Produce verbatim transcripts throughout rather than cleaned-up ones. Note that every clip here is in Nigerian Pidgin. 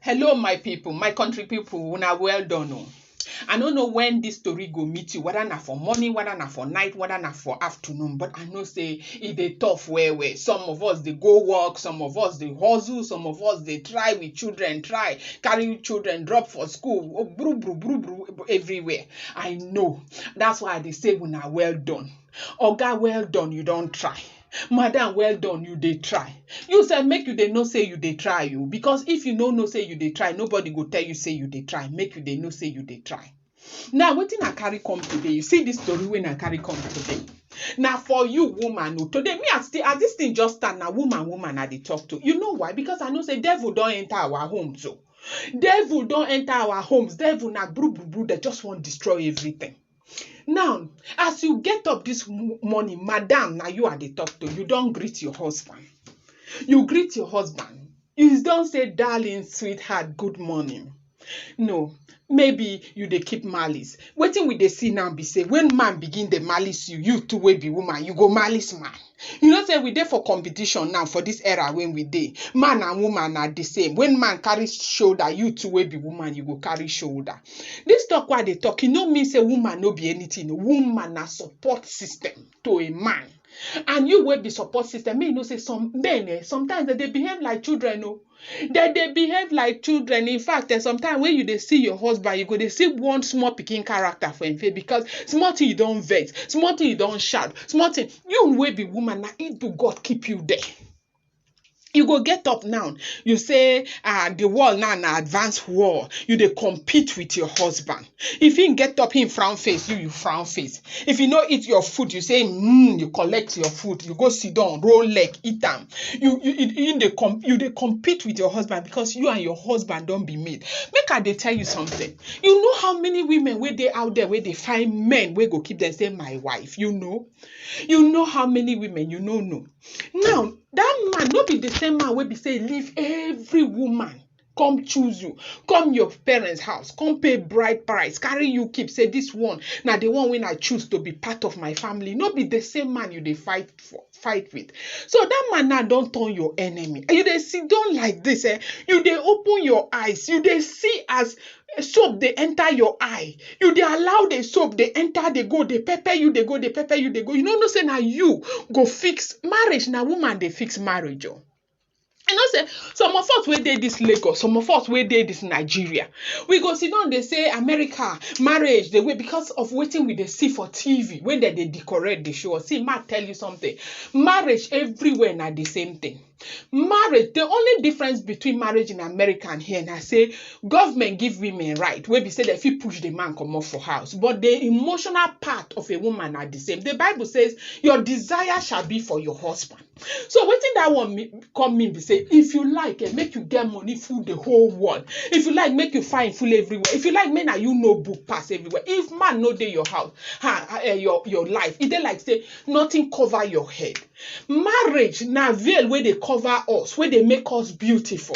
Hello, my people, my country people, una well done o. I no know when this story go meet you, whether na for morning, whether na for night, whether na for afternoon, but I know say e dey tough well well. Some of us dey go work, some of us dey hustle, some of us dey try with children, try carry children drop for school, oh, bru bru bru bru everywhere. I know. That's why I dey say una well done. Oga, well done, you don try. Madam, well done, you dey try. You sef, make you dey know say you dey try o, because if you no know say you dey try, nobody go tell you say you dey try. Make you dey know say you dey try. Now, wetin I carry come today, you see this story wey I carry come today. Na for you, woman o. Today, me, as, thi- as this thing just stand, na woman, woman I dey talk to. You know why? Because I know say devil don enter our homes o. Devil don enter our homes. Devil na bru bru bru. They just wan destroy everything. Now, as you get up this m- morning, madam, na you I dey talk to. You don greet your husband. You greet your husband. You don say, "Darling, sweetheart, good morning." No, maybe you dey keep malice. Wetin we dey see now be say, when man begin dey malice you, you too wey be woman, you go malice man. You know say we dey for competition now for this era when we dey. Man and woman are the same. When man carry shoulder, you too wey be woman, you go carry shoulder. This talk wey I dey talk, e no mean say woman no be anything. Woman na support system to a man. And you wey be support system, make you know say some men, eh, sometimes they dey behave like children o. They dey behave like children. In fact, eh, sometimes when you dey see your husband, you go dey see one small pikin character for him face, because small thing you don vex, small thing you don shout, small thing. You wey be woman, na it do God keep you there. You go get up now. You say, "Ah, the wall now na advanced wall." You dey compete with your husband. If he get up, he frown face, you, you frown face. If you no eat your food, you say, "Mm," you collect your food. You go sit down, roll leg, eat am. You, you, you, you dey com- you dey compete with your husband because you and your husband don be made. Make I dey tell you something. You know how many women wey dey out there wey dey find men wey go keep them, say, "My wife." You know, you know how many women you no know. Now, that man no be the same man wey be say leave every woman, come choose you, come your parents' house, come pay bride price, carry you keep, say, "This one na the one wey I choose to be part of my family." No be the same man you dey fight for, fight with. So that man now don turn your enemy. You dey sit down like this, eh? You dey open your eyes. You dey see as soap dey enter your eye. You dey allow the soap dey enter, dey go, dey pepper you, dey go, dey pepper you, dey go. You no know say na you go fix marriage. Na woman dey fix marriage o. I know say some of us wey dey this Lagos, some of us wey dey this Nigeria, we go sit down dey say America marriage the way because of wetin we dey see for T V when dem dey decorate the show. See, ma tell you something, marriage everywhere na the same thing. Marriage, the only difference between marriage in America and here na say government give women right wey be say dem fit push the man comot for house, but the emotional part of a woman na the same. The Bible says, "Your desire shall be for your husband." So wetin that one mean, come mean be say, if you like, eh, make you get money full the whole world. If you like, make you fine full everywhere. If you like, make na you know book pass everywhere. If man no dey your house, ha, eh, your your life, e dey like say nothing cover your head. Marriage na veil wey dey cover us, wey dey make us beautiful.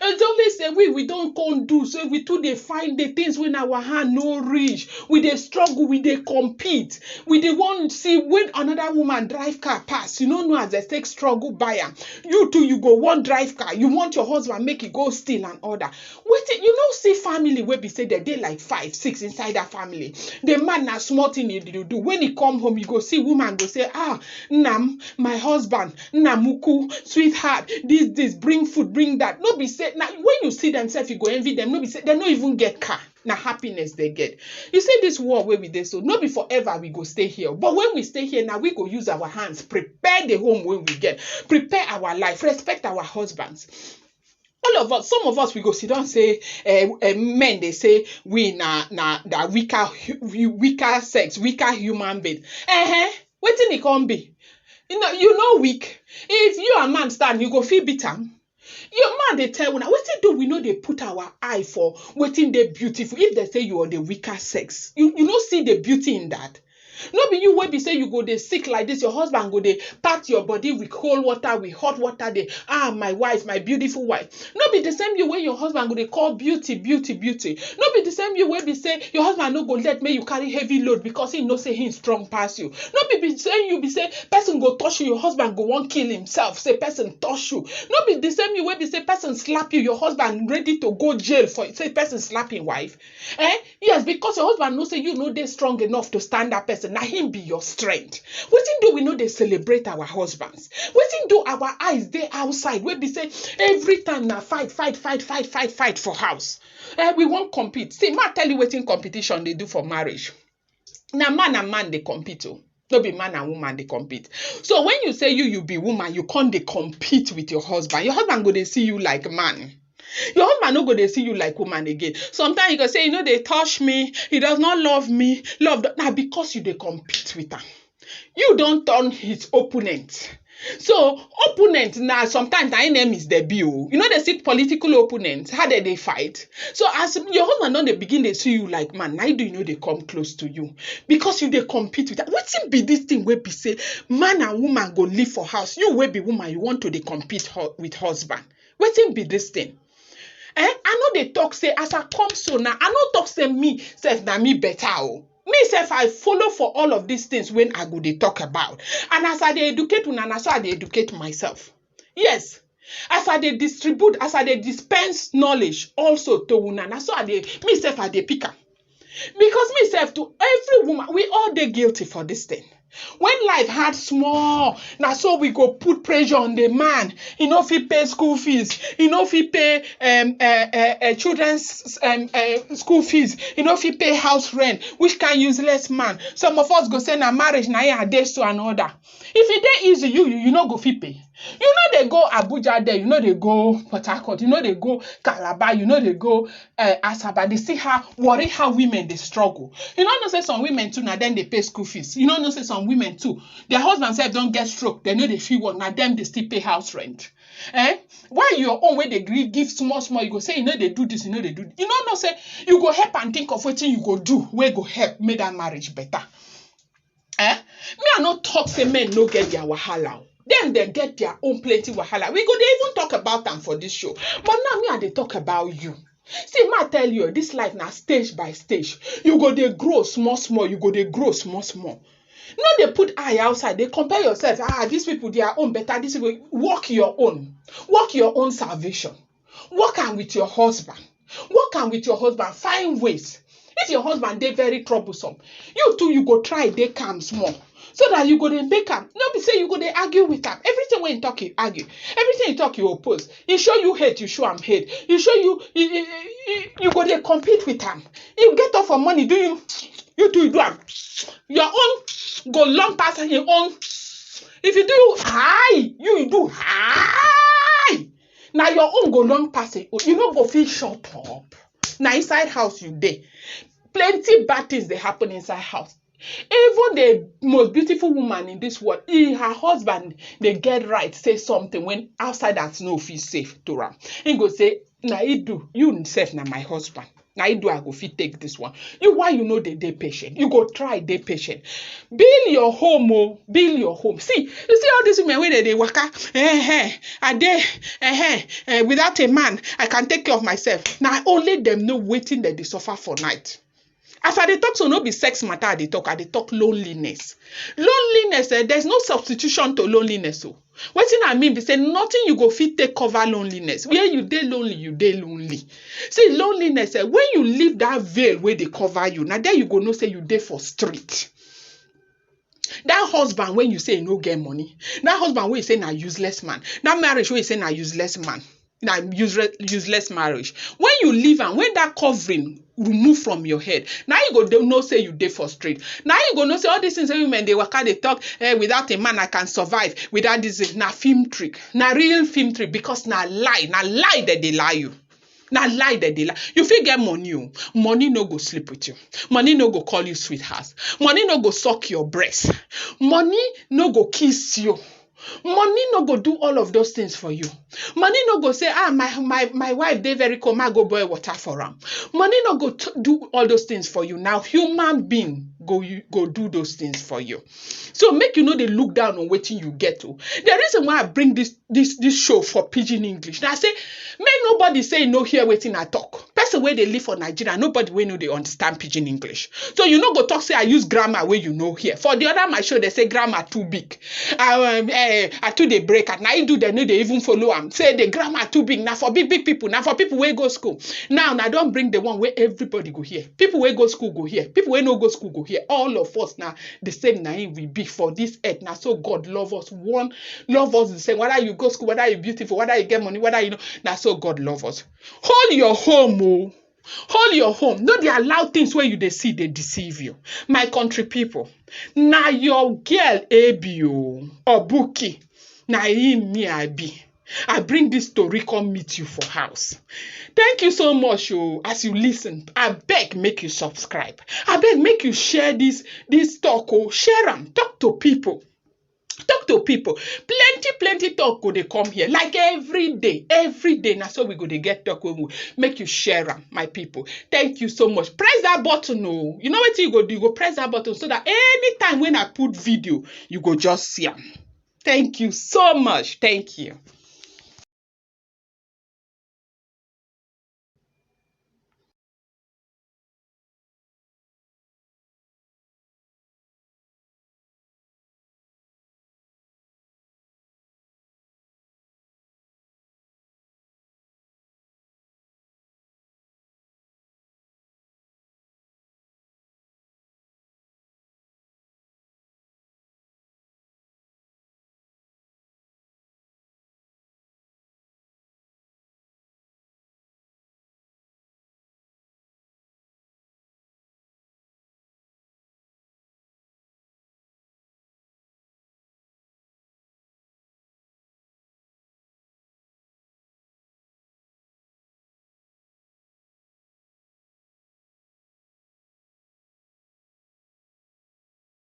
And only say we we don come do so, we too dey find the things wey our hand no reach. We dey struggle, we dey compete. We dey wan see when another woman drive car pass. You no know as they take struggle buy am. You too, you go wan drive car. You want your husband make e go steal and order. Wetin you no see family wey be say they dey like five, six inside that family. The man na small thing he dey do. When he come home, you go see woman go say, "Ah, nam, my husband, namuku, sweetheart, this, this, bring food, bring that." No be say na when you see themselves, you go envy them. No be say they no even get car. Na happiness they get. You see this world where we dey so, no be forever we go stay here. But when we stay here now, we go use our hands, prepare the home when we get, prepare our life, respect our husbands. All of us, some of us, we go sit down say, eh, eh, men they say we na na the weaker hu- we weaker sex, weaker human being. Eh, eh, wetin e come be? You know, you know weak. If you and man stand, you go feel beat am. Your man dey tell una wetin do we no dey put our eye for wetin dey beautiful. If they say you are the weaker sex, you you no see the beauty in that. No be you wey be say you go dey sick like this, your husband go dey pat your body with cold water, with hot water, dey, "Ah, my wife, my beautiful wife." No be the same you wey your husband go dey call beauty, beauty, beauty. No be the same you wey be say your husband no go let make you carry heavy load because he know say he strong pass you. No be be say you be say person go touch you, your husband go wan kill himself, say person touch you. No be the same you wey be say person slap you, your husband ready to go jail for say person slap him wife. Eh? Yes, because your husband know say you no dey strong enough to stand that person. Na him be your strength. Wetin do we no dey celebrate our husbands? Wetin do our eyes dey outside wey be say every time na fight, fight, fight, fight, fight, fight for house? Eh, we wan compete. See, ma tell you wetin competition dey do for marriage. Na man and man dey compete o. No be man and woman dey compete. So when you say you, you be woman, you can't dey compete with your husband. Your husband go dey see you like man. Your husband no go dey see you like woman again. Sometimes you go say, "You know, they touch me. He does not love me." Love, do-, now because you dey compete with him. You don't turn his opponent. So opponent na sometimes na enemies they be o. You know they see political opponents, how they, they fight. So as your husband don't they begin they see you like man, neither you know they come close to you because you they compete with that. Wetin be this thing wey be say man and woman go live for house? You wey be woman, you want to they compete hu- with husband. Wetin be this thing? Eh? I know they talk say as I come so now, I no talk say me self na me better o. Me self I follow for all of these things when I go they talk about. And as I they educate una, na so I they educate myself. Yes. As I they distribute, as I they dispense knowledge also to una, na so I they, me self I they pick am. Because me self to every woman, we all dey guilty for this thing. When life hard small, na so we go put pressure on the man. He no fit pay school fees. He no fit pay um, uh, uh, uh, children's um, uh, school fees. He no fit pay house rent. Which kind useless man? Some of us go say na marriage na him I dey so and all that. If e dey easy, you you you no go fit pay. You no dey go Abuja there, you no dey go Port Harcourt, you no dey go Calabar, you no dey go uh, Asaba. They see how worry how women they struggle. You no know say some women too na dem they pay school fees. You no know say some women too, their husband self don't get stroke, they know they feel what na dem they still pay house rent. Eh? Why your own way they give small small? You go say you know they do this, you know they do. You no know say you go help and think of wetin you go do wey go help make that marriage better. Eh? Me I no talk say men no get their wahala. Dem they get their own plenty wahala. We go they even talk about them for this show. But now me I they talk about you. See, ma tell you, this life na stage by stage. You go they grow small small. You go they grow small small. No they put eye outside. They compare yourself. Ah, these people they are own better. This people work your own. Work your own salvation. Work am with your husband. Work am with your husband. Find ways. If your husband dey very troublesome, you too you go try dey calm small so that you go dey make am. No be say you go dey argue with am. Everything wey he talk, you argue. Everything he talk, you oppose. He show you hate, you show am hate. He show you, he, he, he, you go dey compete with am. You get up for money, do you? You too you do am. Your own go long pass him own. If you do high, you you do high. Now your own go long pass it. You no go feel shut up. Now inside house you dey. Plenty bad things they happen inside house. Even the most beautiful woman in this world, he, her husband, they get right say something when outside that no feel safe to am. He go say, "Na he do, you himself na my husband. Na he do, I go fit take this one." You why you know they dey patient? You go try dey patient. Build your home, oh, build your home. See, you see all these women when they, they waka, eh, eh, I dey, eh, eh, eh, without a man, I can take care of myself. Now only them know waiting that they suffer for night. As I dey talk, so no be sex matter I dey talk, I dey talk loneliness. Loneliness, eh, there's no substitution to loneliness. So wetin I mean be say nothing you go fit take cover loneliness. Where you dey lonely, you dey lonely. See, loneliness, eh, when you leave that veil where they cover you, now there you go know say you dey for street. That husband when you say no get money, that husband when you say na useless man, that marriage when you say na useless man, na useless useless marriage. When you leave and when that covering remove from your head, now you go dey know say you dey for street. Now you go know say all these things wey women dey waka dey talk, eh, "Without a man I can survive." Without this, na film trick, na real film trick because na lie, na lie that they lie you. Na lie that they lie. You fit get money, oh. Money no go sleep with you. Money no go call you sweetheart. Money no go suck your breast. Money no go kiss you. Money no go do all of those things for you. Money no go say, ah, my my my wife dey very cold, ma go boil water for am. Money no go t- do all those things for you. Now human being go you go do those things for you. So make you no dey look down on wetin you get. Oh, the reason why I bring this this this show for pidgin English, na say make nobody say no hear wetin I talk. Person wey dey live for Nigeria, nobody wey no dey understand pidgin English. So you no go talk say I use grammar wey you no hear. For the other my show, they say grammar too big. I, um, eh, I too dey break out. Na you do, they no dey even follow am. Say the grammar too big. Na for big big people. Na for people wey go school. Now, na don bring the one wey everybody go hear. People wey go school go hear. People wey no go school go hear. All of us na the same. Na him we be for this earth. Na so God love us. One love us the same. Whether you go school, whether you beautiful, whether you get money, whether you know. Na so God love us. Hold your home, oh. Hold your home. No dey allow things wey you dey see dey deceive you. My country people, na your girl A B O Obuki, na him me I be. I bring this story come meet you for house. Thank you so much, oh, as you listen. I beg make you subscribe. I beg make you share this this talk, oh, share am, talk to people. Talk to people. Plenty plenty talk go dey come here, like every day, every day. Na so we go dey get talk wey we make you share am, my people. Thank you so much. Press that button, oh. You know what you go do? You go press that button so that anytime when I put video, you go just see am. Thank you so much. Thank you.